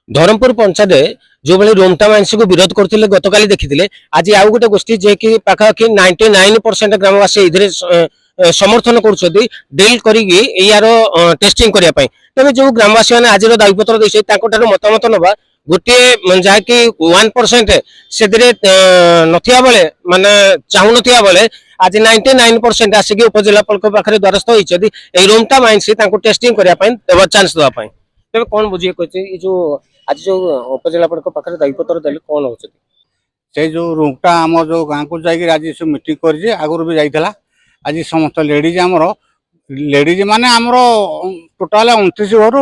ଧରମପୁର ପଞ୍ଚାୟତରେ ଯେଉଁଭଳି ରୁମଟା ମାଇନ୍ସକୁ ବିରୋଧ କରୁଥିଲେ, ଗତକାଲି ଦେଖିଥିଲେ, ଆଜି ଆଉ ଗୋଟେ ଗୋଷ୍ଠୀ ଯିଏକି ପାଖାପାଖି 99% ଗ୍ରାମବାସୀ ଏଥିରେ ସମର୍ଥନ କରୁଛନ୍ତି ଡ୍ରିଲ୍ କରିକି ଏହାର ଟେଷ୍ଟିଂ କରିବା ପାଇଁ। ତେବେ ଯୋଉ ଗ୍ରାମବାସୀ ମାନେ ଆଜିର ଦାବିପତ୍ର ଦେଇଛନ୍ତି, ତାଙ୍କଠାରୁ ମତାମତ ନେବା। ଗୋଟିଏ ଯାହାକି 1% ସେଥିରେ ନଥିବା ବେଳେ, ମାନେ ଚାହୁଁନଥିବା ବେଳେ, ଆଜି 99% ଆସିକି ଉପଜିଲ୍ଲାପାଳଙ୍କ ପାଖରେ ଦ୍ୱାରସ୍ଥ ହୋଇଛନ୍ତି ଏଇ ରୁମଟା ମାଇନ୍ସ ତାଙ୍କୁ ଟେଷ୍ଟିଂ କରିବା ପାଇଁ ଦେବା, ଚାନ୍ସ ଦେବା ପାଇଁ। ତେବେ କଣ ବୁଝିବାକୁ ଅଛି, ଏଇ ଯୋଉ ଆଜି ଯୋଉ ଉପଜିଲ୍ଲାପାଳଙ୍କ ପାଖରେ ଦାବିପତ୍ର ଦେଲେ, କଣ ହଉଛନ୍ତି? ସେଇ ଯୋଉ ରୁମଟା ଆମ ଯୋଉ ଗାଁକୁ ଯାଇକି ଆଜି ସବୁ ମିଟିଂ କରିଛି, ଆଗରୁ ବି ଯାଇଥିଲା। ଆଜି ସମସ୍ତ ଲେଡିଜ, ଆମର ଲେଡିଜ ମାନେ ଆମର ଟୋଟାଲ 29 ଘରୁ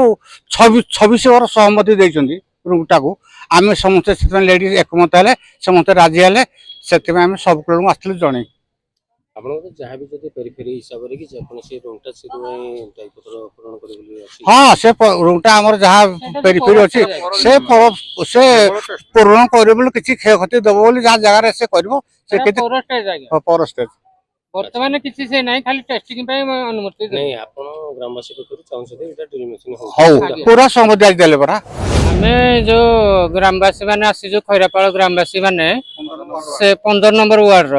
26 ଘର ସହମତି ଦେଇଛନ୍ତି ରୁମଟାକୁ। ଆମେ ସମସ୍ତେ ସେଥିପାଇଁ ଲେଡିଜ ଏକମତ ହେଲେ, ସମସ୍ତେ ରାଜି ହେଲେ। ସେଥିପାଇଁ ଆମେ ସବୁ କୂଳକୁ ଆସିଥିଲୁ ଜଣେଇ। ଆପଣଙ୍କର ଯାହା ବି ଯଦି ପେରିଫେରି ହିସାବରେ କି ଯେକୌଣସି ରୁମଟା, ସେଥିପାଇଁ ଦାବିପତ୍ର ପୂରଣ କରିବେ ବୋଲି ଅଛି? ହଁ, ସେ ରୁମଟା ଆମର ଯାହା ପେରିଫେରି ଅଛି, ସେ ପୂରଣ କରିବ ବୋଲି, କିଛି କ୍ଷୟକ୍ଷତି ଦେବ ବୋଲି, ଯାହା ଜାଗାରେ ସେ କରିବ ସେ କିଛି ପର ଷ୍ଟେଜ ଆଜ୍ଞା। ପର ଷ୍ଟେଜ। ବର୍ତ୍ତମାନ କିଛି ସେ ନାହିଁ, ଖାଲି ଟେଷ୍ଟିଂ ପାଇଁ ଅନୁମତି ଦେଲେ। ନାଇଁ, ଆପଣ ଗ୍ରାମବାସୀ ପକ୍ଷରୁ ଚାହୁଁଛନ୍ତି ଏଇଟା ଡ୍ରିଲ୍ ମେସିନ୍ ହଉ? ହଉ। ଆଜ୍ଞା। ପୁରା ସହମତି ଆଜି ଦେଲେ ପରା। ଆମେ ଯୋଉ ଗ୍ରାମବାସୀ ମାନେ ଆସିଛୁ, ଖଇରାପାଳ ଗ୍ରାମବାସୀ ମାନେ, ସେ 15 ନମ୍ବର ୱାର୍ଡର,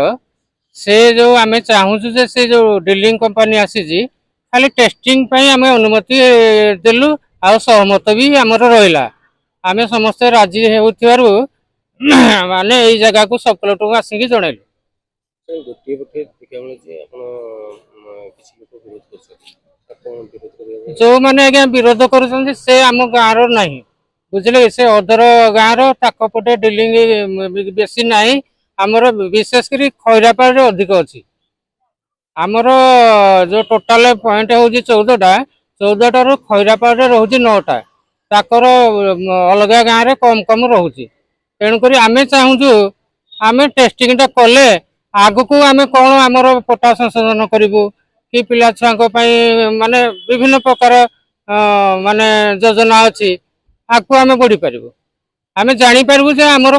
ସେ ଯୋଉ ଆମେ ଚାହୁଁଛୁ ଯେ ସେ ଯୋଉ ଡ୍ରିଲିଂ କମ୍ପାନୀ ଆସିଛି, ଖାଲି ଟେଷ୍ଟିଂ ପାଇଁ ଆମେ ଅନୁମତି ଦେଲୁ ଆଉ ସହମତ ବି ଆମର ରହିଲା। ଆମେ ସମସ୍ତେ ରାଜି ହେଉଥିବାରୁ ମାନେ ଏଇ ଜାଗାକୁ ସବ୍ କଲେକ୍ଟରକୁ ଆସିକି ଜଣେଇଲୁ। ସାର୍, ଗୋଟିଏ ପଟେ ଦେଖିବାକୁ ମିଳୁଛି ଆପଣ କିଛି ଲୋକ ବିରୋଧ କରୁଛନ୍ତି। ଆଉ କଣ ବିରୋଧ କରିବା? ଯୋଉମାନେ ଆଜ୍ଞା ବିରୋଧ କରୁଛନ୍ତି, ସେ ଆମ ଗାଁର ନାହିଁ, ବୁଝିଲେ କି? ସେ ଅଦର ଗାଁର, ତାଙ୍କ ପଟେ ଡ୍ରିଲିଂ ବେଶୀ ନାହିଁ। ଆମର ବିଶେଷ କରି ଖଇରାପାଳରେ ଅଧିକ ଅଛି। ଆମର ଯୋଉ ଟୋଟାଲ ପଏଣ୍ଟ ହଉଛି 14ଟା, 14ଟାରୁ ଖଇରାପାଳରେ ରହୁଛି 9ଟା। ତାଙ୍କର ଅଲଗା ଗାଁରେ କମ କମ ରହୁଛି। ତେଣୁକରି ଆମେ ଚାହୁଁଛୁ ଆମେ ଟେଷ୍ଟିଂଟା କଲେ ଆଗକୁ ଆମେ କ'ଣ ଆମର ପଟା ସଂଶୋଧନ କରିବୁ କି ପିଲା ଛୁଆଙ୍କ ପାଇଁ ମାନେ ବିଭିନ୍ନ ପ୍ରକାର ମାନେ ଯୋଜନା ଅଛି, ଆଗକୁ ଆମେ ବଢ଼ିପାରିବୁ। ଆମେ ଜାଣିପାରିବୁ ଯେ ଆମର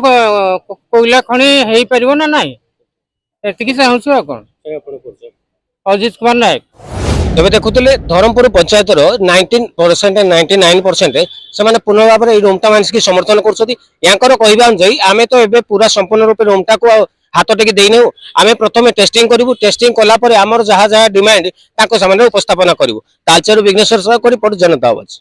କୋଇଲା ଖଣି ହେଇପାରିବ ନା ନାହିଁ। ଏତିକି ଚାହୁଁଛୁ, ଆଉ କ'ଣ? ସାର୍, ଆପଣ କରୁଛନ୍ତି? ଅଜିତ କୁମାର ନାୟକ। ତେବେ ଦେଖୁଥିଲେ ଧରମପୁର ପଞ୍ଚାୟତର 19%, 99% ସେମାନେ ପୂର୍ଣ୍ଣ ଭାବରେ ଏଇ ରୁମଟା ମାଇନ୍ସକି ସମର୍ଥନ କରୁଛନ୍ତି। ୟାଙ୍କର କହିବା ଅନୁଯାୟୀ, ଆମେ ତ ଏବେ ପୁରା ସମ୍ପୂର୍ଣ୍ଣ ରୂପେ ରୁମଟାକୁ ଆଉ ହାତ ଟେକି ଦେଇନେଉ। ଆମେ ପ୍ରଥମେ ଟେଷ୍ଟିଂ କରିବୁ। ଟେଷ୍ଟିଂ କଲା ପରେ ଆମର ଯାହା ଯାହା ଡିମାଣ୍ଡ ତାଙ୍କ ସାମ୍ନାରେ ଉପସ୍ଥାପନା କରିବୁ। ତାଲଚେର ବିଘ୍ନେଶ୍ୱର ସାହୁ ରିପୋର୍ଟ, ଜନତା ଆୱାଜ।